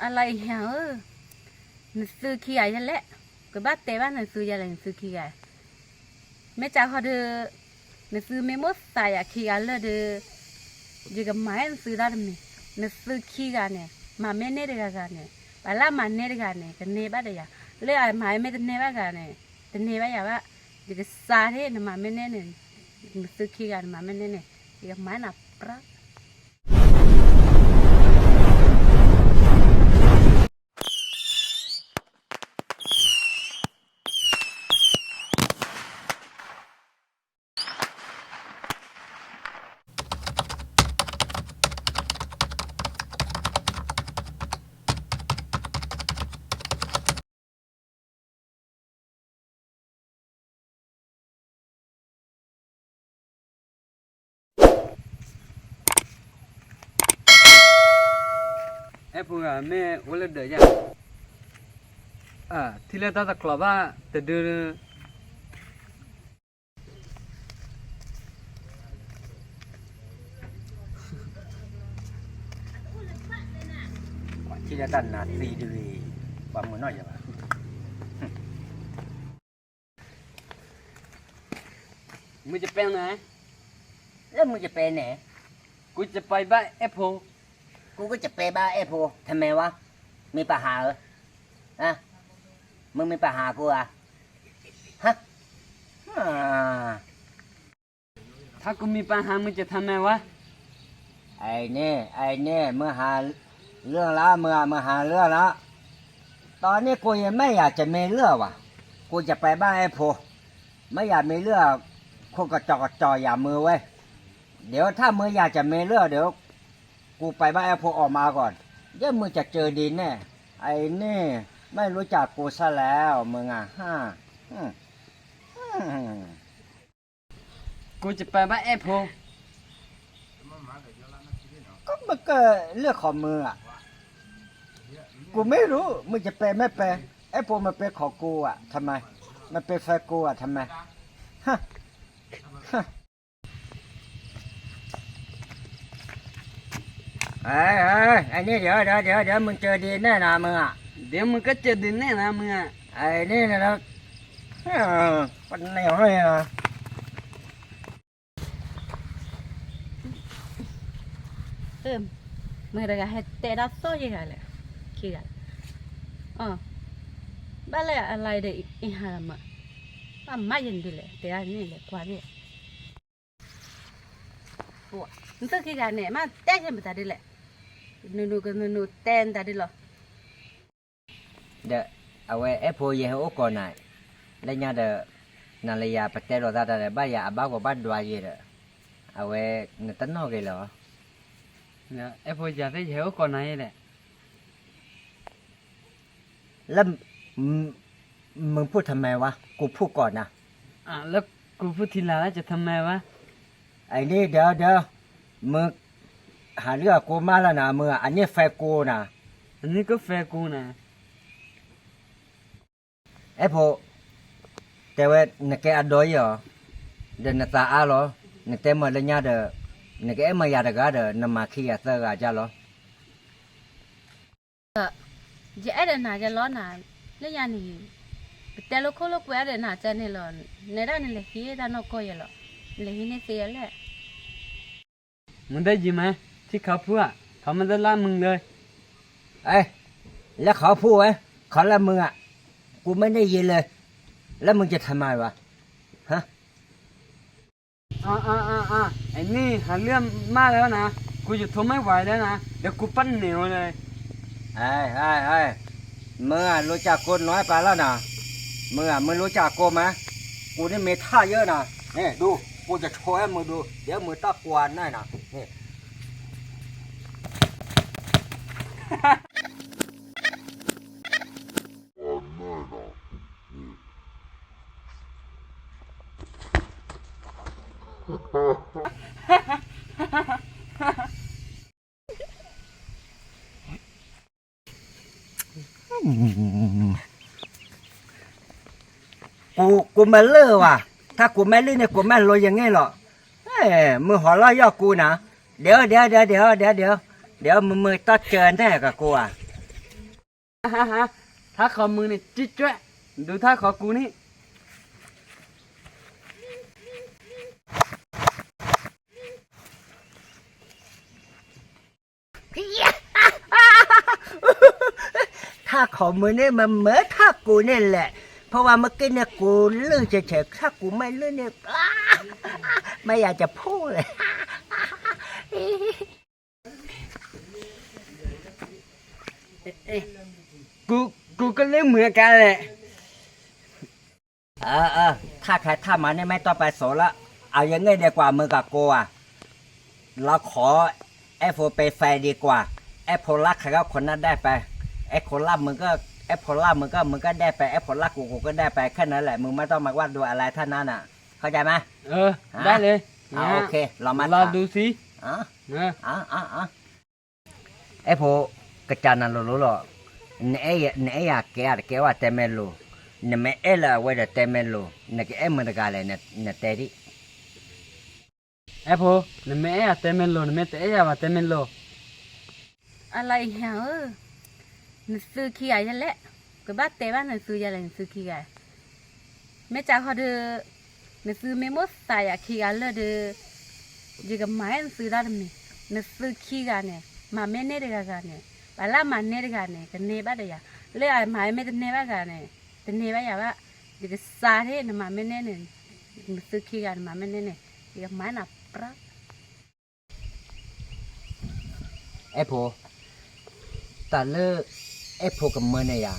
အလီၤအံၤဟါဧၢ, နသုခံဂၤယဲလဲၣ်, ကဘၣ်တဲဘၣ်နသုယဲလဲၣ် နသုခံဂၤ, မ့ၢ်ကၢဃီဒီး နသုမ့ၢ်မိၣ်သးယၤခံဂၤလၢာ်ဒီး ယကမၤဟဲနသုဒၣ်တမံၤ, နသုခံဂၤန့ၣ် မၤမ့ၢ်န့ၢ်တဂၤဂၤန့ၣ် ပှၤလၢအမၤန့ၢ်တဂၤန့ၣ် ကန့ၢ်ဘၣ်ဒီးယၤ, လၢအမၤမ့ၢ်တန့ၢ်ဘၣ်ဂၤန့ၣ် တန့ၢ်ဘၣ်ယၤဘၣ်, ယကစးထီၣ် နမၤမ့ၢ်န့ၢ်န့ၣ်, နသုခံဂၤနမၤမ့ၢ်န့ၢ်န့ၣ် ယကမၤနၤပြၢ် အဲၣ်ဖိဂၤမ့ၢ်အိၣ်လၢဒၢးယါ, ထံၣ်လၢတၢ်တကျိၤဘၣ်တဒု ပှၤထံၣ်လၢတၢ်နးသံတဂ့ၤ, ပှၤမုာ်နီၢ်ယၤဘၣ်. မုၢ်ကပဲန့ၣ်, လၢမုၢ်ကပဲန့ၣ်, ကူကပဲဘၣ်အဲၣ်ဖိ, ကူကပဲဘၣ်အဲၣ်ဖိ, ထမဲဝါ, မ့ၢ်ပဟးဧၢ, မ့ၢ်မ့ၢ်ပဟးကူဧါ, ဟါ ထါကူမံၤပာ်ဟးမုၢ်ကထါမဲာ်ဝဲ, အန့ၣ် အန့ၣ် မုၢ်ဟးလၢလီၤ မုၢ်ဧါ မုၢ်ဟးလၢလီၤ, တီန့ၢ်ကိယမဲာ်ယၤကမ့ၢ်လၢဘၣ်, ကိယပဲဘၣ်အဲၣ်ဖိ, မ့ၢ်ယၤမ့ၢ်လၢ, ခိၣ်ကစီၤကစီၤယၤမုၢ်ဝဲ, ဒီးထါမုၢ်ယၤကမ့ၢ်လၢဒီး, ကူပဲဘၣ်အဲၣ်ဖိအီၣ်မးကီး, ယဲမုၢ်ကစၢၤဒ်န့ၣ်, အန့ၣ်, မ့ၢ်လိကၢ်ကိးဆါလဲၣ် မုၢ်ဧါ ကူကပဲဘၣ်အဲၣ်ဖိ, ကဘၣ်ကလၢခီမုၢ်ဧါ, ကူမ့ၢ်ရူ မုၢ်ကပဲမ့ၢ်ပဲ, အဲၣ်ဖိမ့ၢ်ပဲခီကူဧါ ထမဲ, မ့ၢ်ပဲဖဲကူဧါ ထမဲ, ဟ အန့ၣ်ဒီး ဒီး ဒီး ဒီး မုၢ်ကစၢၤဒ်န့ၣ်နၤ မုၢ်ဧါ, ဒီးမုၢ်ကစၢၤဒ်န့ၣ်နၤ မုၢ်ဧါ, အန့ၣ်ဒီး, ပန့ၢ်ဟီၣ် မ့ၢ်တဂၤဟဲတဲဒၣ်သီၣ်ယဲဂၤလဲၣ်, ခံဂၤ, ဘၣ်လၢအလါဒီးအံၤဟါမး, ဘၣ်မၤယဲၢ်ဒ်လဲၣ် တဲဒၣ်န့ၣ်လဲၣ် ကွၢ်ဒ်လဲၣ်, နသုခံဂၤန့ၣ် မ့ၢ်တဲယဲၢ်မတၤဒ်လဲၣ်, နနူနူတဲနတၤဒ်လီၤ. ဒီးအဝဲအဲၣ်ဖိယဲဟဲအိၣ်ကိးနၤ, လၢညါဒီး, နၤလၢယၤပတဲလိာ်သးတၢ်ဒီး ဘၣ်ယၤအဘၣ်ဂီၤဘၣ်ဒွးယဲဒီး, အဝဲနတနီၣ်ဂ့ၤလၢၤ, အဲၣ်ဖိယၤသ့ၣ်ယဟဲအိၣ်ကိးနၤယဲဒီး, လၢ, မုၢ်ဖှိၣ်ထမဲဝါ ကူဖှိၣ်ကိးနၤ, လၢကူဖှိၣ်ထံလာ်လၢကထမဲဝါ, အန့ၣ်ဒီးဒီး, မုၢ်, ဟးလၢအကူမးလၢနၤ မုၢ်ဧါ အန့ၣ်ဖဲကူနၤ, အန့ၣ်ကဖဲကူနၤ အဲၣ်ဖိ, တဲဝဲနကဲအဒိယဲၢ်အီၤ, ဒီးနသးအါလီၤ, နတဲမၤလၢညါဒီး, နကအဲၣ်မၤယၤတဂၤဒီး နမၤခံဂၤသၢဂၤကၢ်လီၤ. ယအဲၣ်ဒိးနၤကဲလီၤနၤ, လၢညါန့ၣ်, ပတဲလိာ်ခိၣ်လိာ်ကွဲဒၣ်နၤကဲန့ၣ်လီၤ, နဲဒၣ်နလဲၤဟံးတၢ်နီၢ်ကီၢ်ယဲလီၤ, နလဲၤဟံးန့ၢ်သ့ယဲလဲၣ်. မုၢ်ဒဲယံၤမး, ထံခါဖုဧါ, ခီမ့ၢ်တလါမုၢ်လၢ, လၢခီဖုဝဲ, ခီလၢမုၢ်ဧါ, ကူမ့ၢ်န့ၢ်ယဲလၢ, လၢမုၢ်ကထမၤဘၣ်, ဟါ အန့ၣ်ဟးလၢမးလၢနၤ, ကူယထိမ့ၢ်ဝဲလၢနၤ, ဒီးကူပာ်န့ၢ်ဝဲလၢ, မုၢ်ဧါ လိကၢ်ကိးနီၢ်ပာ်လီၤနၤ, မုၢ်ဧါ မုၢ်လိကၢ်ကိးမး, ကူန့ၣ်မ့ၢ်ထါယဲနၤ, ဒိ, ကူယထိဝဲမုၢ်ဒိ, ဒီးမုၢ်တၢ်ကွၢ်န့ၣ်နၤ, ကူမ့ၢ်လၢဝဲ, ထါကူမ့ၢ်လၢန့ၣ် ကူမ့ၢ်လိယငဲၢ်လီၤ, မုၢ်ဟီၣ်လီၤယီၢ်ကူနၤ, ဒီး ဒီး ဒီး ဒီး ဒီး ဒီး, ဒီးမုၢ်မုၢ်တၢ်စၢၤန့ၣ်ကကူဧါ, ထါခီမုၢ်န့ၣ် ကၠွဲၣ်ကၠွဲၣ်, ဒုးထါခီကူန့ၣ် ထါခီမုၢ်န့ၣ် မ့ၢ်မ့ၢ်ထါကူန့ၣ်လဲၣ်, ဖဲဝဲမ့ၢ်က့န့ၣ်ကူလၢဆဲးဆဲး ထါကူမ့ၢ်လၢန့ၣ် မ့ၢ်ယၤတဖိလဲၣ်. ကူကလၢမုၢ်အကါလဲၣ်. ထါခါထါမၤန့ၣ် မ့ၢ်တီပာ်စိးလၢ အယငဲၢ်ဒဲးကွၢ်မုၢ်ကကိးဧါ, လီၤခီ, အဲၣ်ဖိပဲၤဖဲဒံးကွၢ်, အဲၣ်ဖိလါခါကခိၣ်နၢ်ဒဲးပဲ, အဲၣ်ဖိလါမုၢ်က, အဲၣ်ဖိလါမုၢ်ကမုၢ်ကဒဲးပဲ, အဲၣ်ဖိလါကူကူကဒဲးပဲ, ခဲနုာ်လဲၣ် မုၢ်မ့ၢ်တီမၤကွၢ်ဒိအလဲထါနါနၤ, ခီကမး, လီၤမး, လီၤဒုးသံ, အဲၣ်ဖိ, ကစၢ်နၤလိၤလိၤလီၤ, နအဲၣ်ယၤကဲအါတကဲဘၣ်တဲမ့ၢ်လိၤ, နမ့ၢ်အဲၣ်လၢအဝဲဒီးတဲမ့ၢ်လိၤ, နကအဲၣ်မုၢ်တဂၤလဲၣ် နတဲဒံး. အဲၣ်ဖိ, နမ့ၢ်အဲၣ်ယၤတဲမ့ၢ်လိၤ, နမ့ၢ်တအဲၣ်ယၤဘၣ်တဲမ့ၢ်လိၤ. အလၤအံၤဧၢ, နသုခံဂၤယဲလဲၣ်, ကဘၣ်တဲဘၣ်နသုယဲလဲၣ် နသုခံဂၤ, မ့ၢ်ကၢ်ခီဒီး နသုမ့ၢ်မိၣ်သးယၤခံဂၤလၢာ်ဒီး ယကမၤအဲၣ်နသုဒၣ်တမံၤ, နသုခံဂၤန့ၣ် မၤမ့ၢ်န့ၢ်တဂၤဂၤန့ၣ်, ပှၤလၢမၤန့ၢ်တဂၤန့ၣ် ကန့ၢ်ဘၣ်ဒီးယၤ, လၢအမၤမ့ၢ်တန့ၢ်ဘၣ်ဂၤန့ၣ် တန့ၢ်ဘၣ်ယၤဘၣ်, ယကစးထီၣ် နမၤမ့ၢ်န့ၢ်န့ၣ်, နသုခံဂၤနမၤမ့ၢ်န့ၢ်န့ၣ် ယကမၤနၤပြၢ အဲၣ်ဖိ, တၢ်လၢအဲၣ်ဖိကမၢန့ၣ်ယၤ,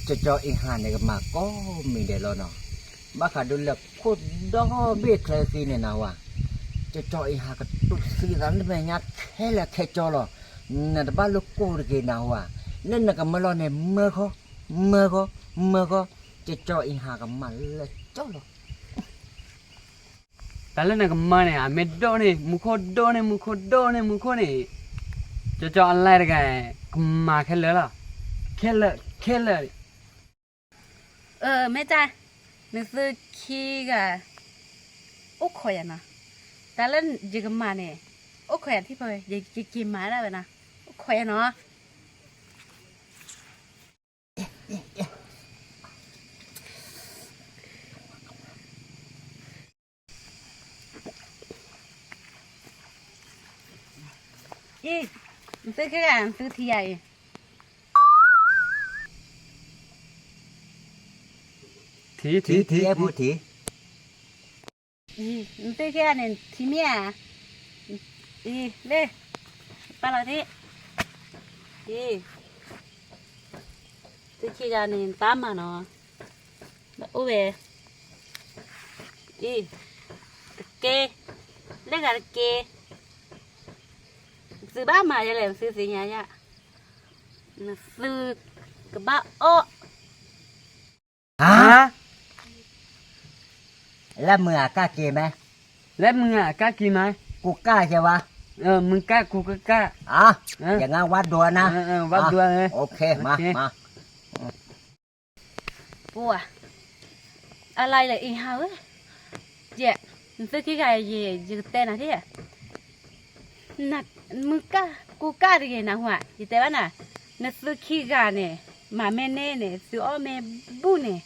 ကၠီကၠီအ့ၣ်ဟၣ်န့ၣ်ကမၤကိးမံၤဒဲးလီၤနီၤ, ဘၣ်ဃးဒ်လၢခိၣ်ဒီဘ့ၣ်ချၢသံန့ၣ်နၢ်ဟူဧါ, ကၠီကၠီအ့ၣ်ဟၣ်ကတူၢ်သံသးလၢမဲာ်ညါခဲလၢာ်ခဲဆ့လီၤ, နတဘၣ်လိၣ်ကိၢ်တဂ့ၤနၢ်ဟူဧါ, လၢနကမၢလီၤန့ၣ် မၢဃီ, မၢဃီ, မၢဃီ, ကၠီကၠီအ့ၣ်ဟၣ်ကမၤလၢကၠီလီၤ. တၢ်လၢနကမၢန့ၣ် အမ့ၢ်ဒိၣ်န့ၢ်မူခိၣ် ဒိၣ်န့ၢ်မူခိၣ် ဒိၣ်န့ၢ်မူခိၣ်န့ၣ်, ကၠီကၠီအလဲတဂၤ ကမၤခဲလၢာ်လီၤ, ခဲလၢာ်ခဲလၢာ်, မ့ၢ်တၢ်, နသုခံဂၤ အိၣ်ခိးယၤနီၤ, တၢ်လၢယကမၤန့ၣ် အိၣ်ခိးယၤထံၣ်ဖဲ ယက့ၤမၤဒၣ်ဝဲနီၤ, အိၣ်ခိးယၤနီၤ. အံၤ, နသုခံဂၤ နသုထံၣ်ယၤအံၤ, ထံ, ထံ, ထံ, ထံ, နသုခံဂၤန့ၣ် ထံမ့ၢ်ဧါ, အံၤ, လၢ, ပာ်လီၤသ့, အံၤ, သုခံဂၤန့ၣ် နတၢ်မၤနီၤ, အိၣ်ဝဲ, အံၤ, တကဲ, လၢဂၤတကဲ, သုဘၣ်မၤယဲလဲၣ် သုသ့ၣ်ညါယၤ, နသုကဘၣ်အီၣ် ဟါ, လၢမုၢ်အကၢ်က့ၤမး, လၢမုၢ်အကၢ်က့ၤမး, ကူကၢ်ကဲဝါ, မုၢ်ကၢ်ကူကကၢ်, ယငါဝါဒိးနၤ, ဝါဒိး, မၤ, မၤ ပှၤ, အလါယလဲၣ်အံၤဟါဧၢ, ယဲ, နသုခံဂၤယဲ ယကတဲနၤဒ်, မုၢ်ကၢ်ကူကၢ်တဂ့ၤနၢ်ဟူဧါ, ယတဲဘၣ်နၤ, နသုခံဂၤန့ၣ်, မၤမ့ၢ်န့ၢ်န့ၣ် သုအီၣ်မ့ၢ်ဘူၣ်န့ၣ်,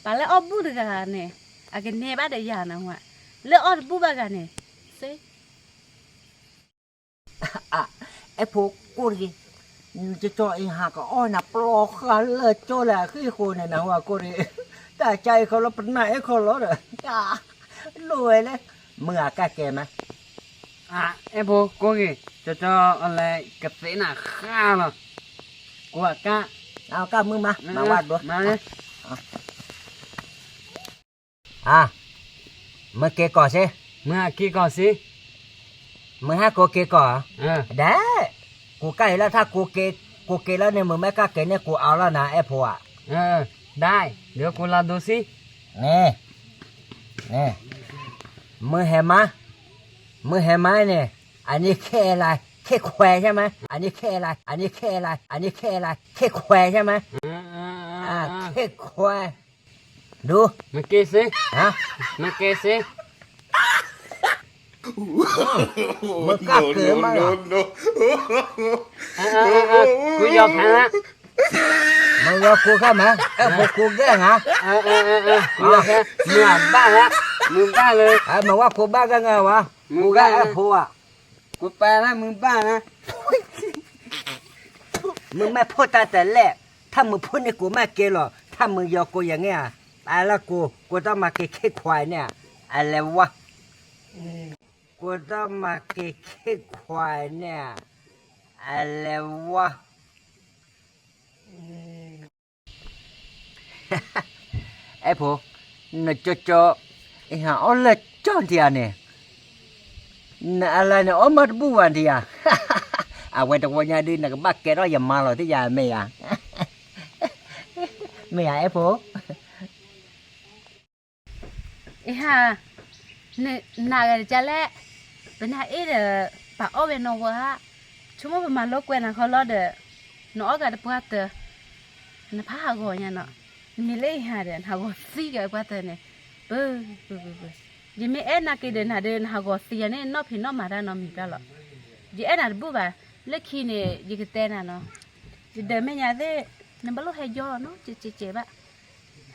ပှၤလၢအီၣ်ဘူၣ်တဂၤဂၤန့ၣ်, အကန့ၢ်ဘၣ်ဒီးယၤနၢ်ဟူဧါ, လၢအီၣ်တဘူၣ်ဘၣ်ဂၤန့ၣ်, စ့ အဲၣ်ဖိကိၢ်တဂ့ၤ, ကၠီအ့ၣ်ဟၣ်ကအီၣ်နၤပျီဃာ်လၢကၠီလၢအဃံအဃိန့ၣ် နၢ်ဟူအကိၢ်တဂ့ၤ, တၢ်ကၢအံၤခီလီၤ ပနၢ်အဲၣ်ခီလီၤဒီး, ဒိၣ်ဝဲလဲၣ်, မုၢ်အကၢ်ကဲမး, အဲၣ်ဖိကိၢ်ဂ့ၤ, ကၠီကၠီအလဲကသ့နၤဃၣ်လီၤ, ကူအကၢ်, အကၢ်မုၢ်မး, မၤဝဲဒိး အါ, မုၢ်က့ၤကီၢ်စ့, မုၢ်ဟးက့ၤကီၢ်စ့, မုၢ်ဟးကိးက့ၤကီၢ်, ဒဲး, ကူကၢ်အံၤလၢထါ, ကူက့ၤလၢန့ၣ် မုၢ်မ့ၢ်ကၢ်က့ၤန့ၣ် ကူအီၤလီၤနၤ အဲၣ်ဖိဧါ, ဒဲး, ဒီးကူလီၤဒိးစ့, န့ၣ်, န့ၣ်, မုၢ်ဟဲမါ, မုၢ်ဟဲမါန့ၣ်, အန့ၣ်ခဲလၢာ်, ခဲခွဲးဆဲမး, အန့ၣ်ခဲလၢာ်, အန့ၣ်ခဲလၢာ်, အန့ၣ်ခဲလၢာ်, ခဲခွဲးဆဲမး, ခဲခွဲး ဒိး, မ့ၢ်က့ၤစ့, မ့ၢ်က့ၤစ့, မုၢ်ကၢ်က့ၤမးလီၤ, ကူယီၤဖဲလၢ, မဝၤကိးဂၤမး အဲၣ်ဖိကိးဂၤဧါ, မုၢ်ဘၣ်လၢ, မဝၤကိးဘၣ်ဂၤဂၤဝဲ, ကိးဂၤအဲၣ်ဖိဧါ, ကိးပာ်လၢမုၢ်ဘၣ်လၢ, မုၢ်မ့ၢ်ဖိတၢ်တလဲၣ်, ထၢမုၢ်ဖိန့ၣ်ကိးမ့ၢ်ကဲလီၤ, ထၢမုၢ်ယီၤကိးယၤန့ၣ်ဧါ, တၢ်လၢကိး, ကိးတၢ်မၤက့ၤခ့ခွါန့ၣ်ဧါ, အလဲၤဝါ ကိးတၢ်မၤက့ၤခ့ခွါန့ၣ်ဧါ, အလဲၤဝါ အဲၣ်ဖိ, နကၠီကၠီ, အဟးအီၣ်လၢကၠီဒံးဧါန့ၣ်, နအလါန့ၣ်အီၣ်မးတဘူၣ်ဘၣ်ဒံးဧါ, အဝဲတဝီညါဒုး နကဘၣ်ကဲထီၣ်ယမါလီၤ သ့ၣ်ယၤမ့ၢ်ဧါ, မ့ၢ်ဧါအဲၣ်ဖိ အဟါ, နနာ်ဂၤတကလဲၣ်, ပနၢ်အ့ၣ်ဒီး ပှၤအီၣ်ဝဲနီၢ်ဝဲဧါ, ဆိကမိၣ်ပမၤလိကွဲနၤခီလီၤဒီး, နအီၣ်ဂၤတပှၢ်တၢၢ်, နဖးဟးဂီၤညါနီၤ, နမ့ၢ်လၢအဟါဒီး နဟးဂီၤသံက့ၤပှၢ်တၢၢ်န့ၣ်, ပၢ်, ပၢ်, ပၢ်, ပၢ်, ယမ့ၢ်အဲၣ်နၤက့ၤဒီးနၤဒီး နဟးဂီၤသံယၤန့ၣ် နီၢ်ဖံးနီၢ်မၤတၢ်နီတမံၤဘၣ်လီၤ, ယအဲၣ်နၤတဘူၣ်ဘၣ်, လၢခံန့ၣ် ယကတဲနၤနီၤ, ယဒၢးမဲာ်ညါသ့ၣ်, နဘၣ်လိၣ်ဟဲယီလီၤနီၤ ကဲးကဲးကဲးဘၣ်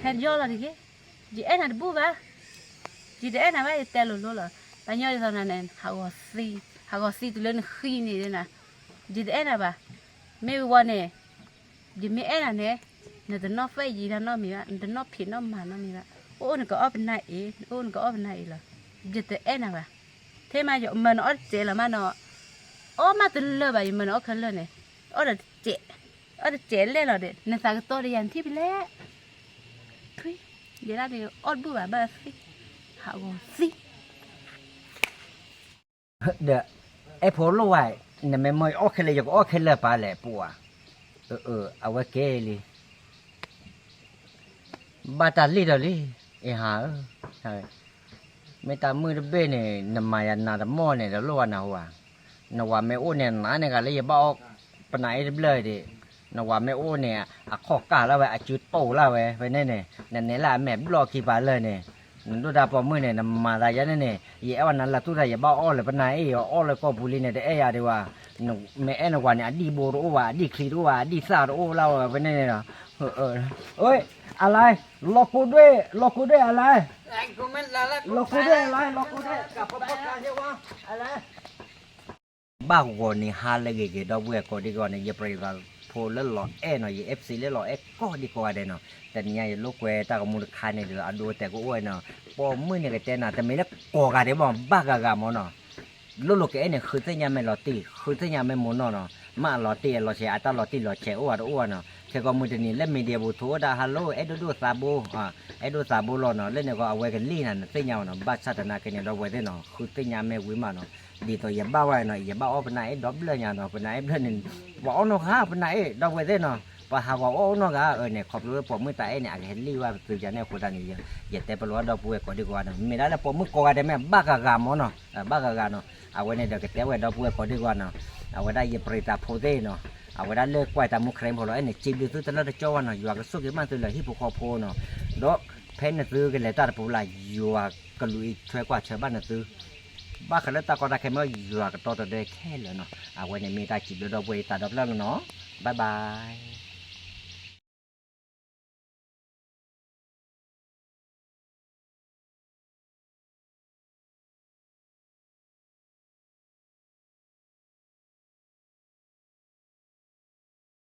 ဟဲယီလီၤတဂ့ၤ, ယအဲၣ်နၤတဘူၣ်ဘၣ်, ယတအဲၣ်နၤဘၣ် ယတဲလိၤလိၤလီၤ, ပှၤညီဒ်သိးနၤန့ၣ် ဟးဂီၤသံ, ဟးဂီၤသံတုၤလၢနဃံန့ၣ်ဒ်နၤ, ယတအဲၣ်နၤဘၣ်, မ့ၢ်ဝံၤဝီန့ၣ်, ယမ့ၢ်အဲၣ်နၤန့ၣ်, နတနီၣ်ဖဲယံၤတၢ်နီတမံၤဘၣ်, နတနီၣ်ဖံးနီၣ်မၤနီတမံၤဘၣ်, အိၣ်အိၣ်နကအီၣ်ပနၢ်အ့ၣ်, နအိၣ်နကအီၣ်ပနၢ်အ့ၣ်လီၤ, ယတအဲၣ်နၤဘၣ်, ထဲမး ယမၢနအီၣ်တစဲးလီၤမးနီၤ, အီၣ်မးတလၢာ်ဘၣ် ယမၢနအီၣ်ခဲလၢာ်န့ၣ်, အီၣ်ဒီး အီၣ်တစဲးလဲၣ်လီၤဒီး နသးကတီၢ်ဒီးယၤနထံၣ်ဖဲလဲၣ်, ထွံ, ယဲဒၣ်န့ၣ်အီၣ်တဘူၣ်ဘၣ် ဘၣ်သံ, ဟးဂီၤသံ, ဒီး အဲၣ်ဖိလိၣ်ဝဲ, နမ့ၢ်မၢယအီၣ်ခဲလၢာ် ယကအီၣ်ခဲလၢာ်ပၢ်လဲၣ်ပှၤဧါ, အဝဲကဲလံ ဘၣ်တၢ်လံၣ်ဒီးလံ, အဟါဧၢ, မ့ၢ်တၢ်မုၢ်တဘ့ၣ်န့ၣ် နမၤယၤနၤတမီၢ်န့ၣ် တလိၣ်ဝဲနၤဟူဧါ, နဝၤမ့ၢ်အိၣ်န့ၣ် နၤန့ၣ်ဂၤလၢယဘၣ်အီၣ်ပနၢ်အ့ၣ်တဘျၢၣ်ဒံး, နဝၤမ့ၢ်အိၣ်န့ၣ် အခီၣ်ကၢ်လၢဝဲ အစုတိၢ်လၢဝဲ ဖဲန့ၣ်န့ၣ် နနဲလၢအမဲာ်ဘျီၣ်ခံပာ်လၢာ်န့ၣ်, နဒိၣ်တၢ်ပိာ်မုၣ်န့ၣ် နမၤသးယါန့ၣ်န့ၣ် ယအဲၣ်ဝဲနၤလၢသူၣ်တၢ် ယဘၣ်အီၣ်လၢပနၢ်အ့ၣ် ယအီၣ်လၢကီၢ်ပူၤလံန့ၣ် တအဲၣ်ယၤဒံးဝဲ, မ့ၢ်အဲၣ်နဝၤန့ၣ် အဒံၣ်ဘိတအိၣ်ဘၣ် အဒံၣ်ချံတအိၣ်ဘၣ် အဒံၣ်သၣ်တအိၣ်လၢဝဲ ဖဲန့ၣ်န့ၣ်လီၤ, အလဲ, လီၤကိးဒွဲၣ် လီၤကိးဒွဲၣ်အလဲ, လီၤကိးဒွဲၣ်အလဲ လီၤကိးဒွဲၣ် အလဲ ဘၣ်ဂီၤန့ၣ်ဟါလၢအဂ့ၤက့ၤ ဒီပုၢ်ဝဲၢ်ကိးဒံကိးဂၤန့ၣ် ယပြံၤသးဖိလၢလီၤအဲၣ်နီၤ ယ FC လၢလီၤအဲၣ်ကိးဒံကိးဂၤဒဲးနီၤ, တနံၤညါယလိာ်ကွဲတၢ်ဂီၤမူတခါန့ၣ်ဒီး အဒိတဲာ်ကအိၣ်ဝဲနီၤ, ပိာ်မုၣ်န့ၣ်ကတဲနၤ တမ့ၢ်လၢကိးဂၤဒဲးဘၣ် ဘၣ်ဂၤဂၤမ့ၢ်နီၤ, လိၣ်လိၣ်ကအဲၣ်န့ၣ် ဃုသ့ၣ်ညါမ့ၢ်လီၤတံၢ် ဃုသ့ၣ်ညါမ့ၢ်မိၢ်နီၢ်နီၤ, မ့ၢ်အလီၤတံၢ်အလီၤဆဲး အတၢ်လီၤတံၢ်လီၤဆဲးအိၣ်ဘၣ်တအိၣ်ဘၣ်နီၤ, ခဲကိးမုၢ်တနံၤလၢ media ပူၤထိၣ်ဝဲဒၣ် ဟါလိ အဲၣ်ဒိၣ်ဒိၣ်သးဘိ အဲၣ်ဒိၣ်သးဘိလီၤနီၤ, လၢန့ၣ်ကီး အဝဲကလံၣ်နၤ နသ့ၣ်ညါဘၣ်နီၤ, ဘၣ်ဆၣ်သနာ်က့န့ၣ် ဒီပုၢ်ဝဲၢ်သ့ၣ်နီၤ ဃုသ့ၣ်ညါမ့ၢ်ဝံၤမးနီၤ, ဒ်သိးယဘၣ်ဝဲနီၤ ယဘၣ်အီၣ်ပနၢ်အ့ၣ်ဒီဘျၢၣ်ညါနီၤ, ပနၢ်အ့ၣ်ဘျၢၣ်န့ၣ် ပှၤအီၣ်နီတဂၤ ပနၢ်အ့ၣ် ဒီပုၢ်ဝဲၢ်သ့ၣ်နီၤ, ပှၤဟးဂီၤအီၣ်နီတဂၤအၢန့ၣ် ခီဖျိလၢပိာ်မုၣ်တၢ်အဲၣ်န့ၣ် အကဟဲလံၣ်ဝဲပသုးယၤန့ၣ်အဃိသတးန့ၣ် ယတဲပလီၢ်ဒီပုၢ်ဝဲၢ်ကိးဒံကိးဂၤနီၤ, မ့ၢ်ဒၣ်လၢပိာ်မုၣ်ကိးဂၤဒဲးမ့ၢ်ဘၣ်ဂၤဂၤမ့ၢ်နီၤ, ဘၣ်ဂၤဂၤနီၤ, အဝဲန့ၣ်ဒီးကတဲဝဲဒီပုၢ်ဝဲၢ်ကိးဒံကိးဂၤနီၤ, အဝဲဒၣ်ယပြံၤသးဖိသ့ၣ်နီၤ, အဝဲဒၣ်လၢကွၢ်တၢ်မူခရံာ်ဖိလီၤ အဲၣ်န့ၣ် စံးဘျုးသုတလၢတကၠီဝဲနီၤ, ယွၤကဆိၣ်ဂ့ၤဘၣ်သုလၢဟံၣ်ဖိဃီဖိနီၤ, ဒီးဖဲနသုကလဲၤတၢ်တပူၤလၢ် ယွၤကလူးအံးထွဲကွၢ်ဆၢဘၣ်နသု, ဘၣ်ဃးလၢတၢ်ကီတၢ်ခဲမ့ၢ်ယွၤကတီတဒဲခဲလၢာ်နီၤ, အဝဲန့ၣ်မ့ၢ်တၢ်စံးဘျုးဒီပုၢ်ဝဲၢ်ယသးဒီဖျၢၣ်လီၤနီၤ, bye bye.